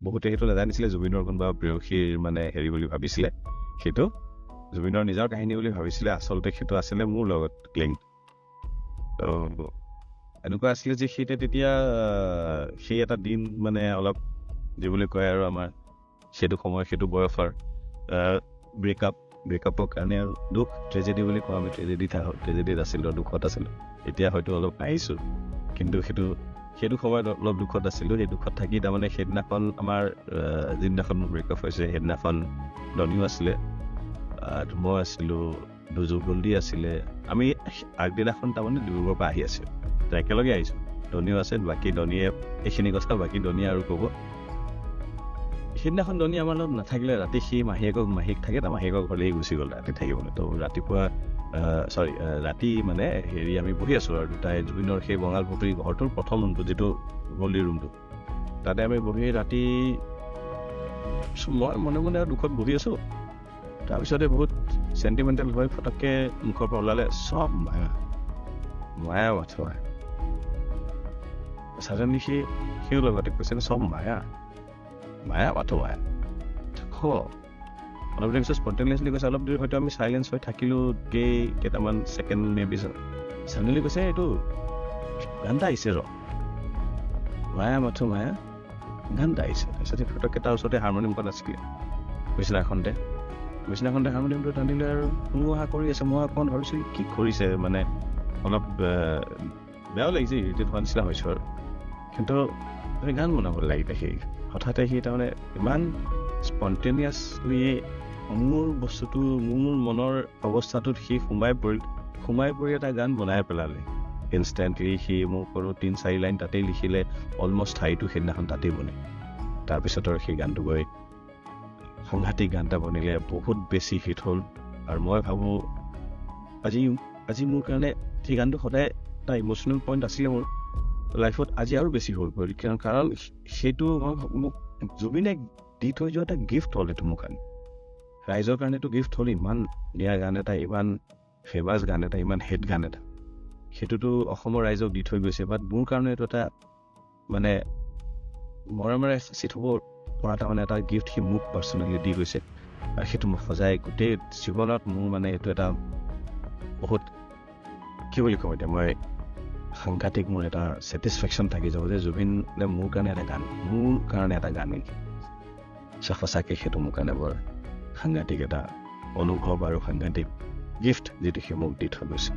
বহুতে সেইটো নাজানিছিলে, জুবিনৰ কোনোবা প্ৰেয়সীৰ মানে হেৰি বুলি ভাবিছিলে, সেইটো জুবিনৰ নিজৰ কাহিনী বুলি ভাবিছিলে। আচলতে সেইটো আছিলে মোৰ লগত লিংক। ত' এনেকুৱা আছিলে যে সেইটো তেতিয়া সেই এটা দিন মানে অলপ যি বুলি কয় আৰু আমাৰ সেইটো সময়, সেইটো বয়সৰ ব্ৰেকআপৰ কাৰণে আৰু দুখ, ট্ৰেজেডি বুলি কওঁ আমি, ট্ৰেজেডিত আছিলোঁ, দুখত আছিলোঁ। এতিয়া হয়তো অলপ আহিছোঁ, কিন্তু সেইটো সময়ত অলপ দুখত আছিলোঁ। সেই দুখত থাকি তাৰমানে সেইদিনাখন আমাৰ যিদিনাখন মোৰ ব্ৰেকআপ হৈছে, সেইদিনাখন ডনিও আছিলে, মই আছিলোঁ, দুজু গল্ডি আছিলে। আমি আগদিনাখন তাৰমানে ডিব্ৰুগড়ৰ পৰা আহি আছিলোঁ, তো একেলগে আহিছোঁ। ডনিও আছে, বাকী ডনিয়ে এইখিনি কথা বাকী ডনিয়ে আৰু ক'ব। সেইদিনাখন ডনি আমাৰ লগত নাথাকিলে। ৰাতি সি মাহীয়েক থাকে, তাৰ মাহীয়েকৰ ঘৰলৈ গুচি গ'ল ৰাতি থাকিবলৈ। তো ৰাতিপুৱা, চৰি, ৰাতি মানে হেৰি আমি বহি আছোঁ আৰু দুটাই জুবিনৰ সেই বঙাল পুখুৰী ঘৰটোৰ প্ৰথম ৰুমটো, যিটো গল্ডি ৰুমটো, তাতে আমি বহি ৰাতি মই মনে মনে আৰু দুখত বহি আছোঁ। তাৰপিছতে বহুত চেণ্টিমেণ্টেল হৈ ফটককৈ মুখৰ পৰা ওলালে, "চব মায়া, মায়া মাথো মায়া।" ছাডেনলি সিও লগতে কৈছে, "চব মায়া, মায়া মাথো মায়া।" অলপ দেৰি পিছত স্পণ্টেনিয়াছলি কৈছে। অলপ দেৰি হয়তো আমি চাইলেঞ্চ হৈ থাকিলোঁ কেইটামান ছেকেণ্ড মে বি। ছাডেনলি কৈছে, "এইটো গান এটা আহিছে ৰ, মায়া মাথো মায়া গান এটা আহিছে।" তাৰপিছত সেই ফটককৈ তাৰ ওচৰতে হাৰমনিয়ামখন আছিলে বিচনাখনতে হাৰমনিয়ামটো টানিলে আৰু অহা কৰি আছে। মই অকণ ভাবিছোঁ কি কৰিছে, মানে অলপ বেয়াও লাগিছে, ইৰিটেট হোৱা নিচিনা হৈছোঁ আৰু। কিন্তু গান বনাব লাগিলে সি হঠাতে সি তাৰমানে ইমান স্পণ্টেনিয়াছলি মোৰ বস্তুটো, মোৰ মনৰ অৱস্থাটোত সি সোমাই পৰিল। সোমাই পৰি এটা গান বনাই পেলালে ইনষ্টেণ্টলি। সি মোক আৰু তিনি চাৰি লাইন তাতেই লিখিলে। অলমষ্ট স্থায়ীটো সেইদিনাখন তাতেই বনে। তাৰপিছত আৰু সেই গানটো গৈ সাংঘাতিক গান এটা বনিলে, বহুত বেছি হিট হ'ল। আৰু মই ভাবোঁ আজি মোৰ কাৰণে সেই গানটো সদায় এটা ইম'চনেল পইণ্ট আছিলে মোৰ লাইফত, আজি আৰু বেছি হৈ পৰিল। কাৰণ সেইটো মই মোক জুবিনে দি থৈ যোৱা এটা গিফ্ট হ'ল এইটো মোৰ কাৰণে। ৰাইজৰ কাৰণেতো গিফ্ট হ'ল, ইমান ধুনীয়া গান এটা, ইমান ফেমাছ গান এটা, ইমান হিট গান এটা, সেইটোতো অসমৰ ৰাইজক দি থৈ গৈছে। বাট মোৰ কাৰণে এইটো এটা মানে মৰমেৰে সাঁচি থ'ব পৰা তাৰমানে এটা গিফ্ট সি মোক পাৰ্চনেলি দি গৈছে। আৰু সেইটো মই সজাই গোটেই জীৱনত মোৰ মানে এইটো এটা বহুত, কি বুলি কওঁ এতিয়া মই, সাংঘাতিক মোৰ এটা ছেটিছফেকশ্যন থাকি যাব যে জুবিনে মোৰ কাৰণে এটা গান লিখি। সঁচাকৈ সেইটো মোৰ কাৰণে বৰ সাংঘাতিক এটা অনুভৱ আৰু সাংঘাতিক গিফ্ট যিটো সি মোক দি থৈ গৈছে।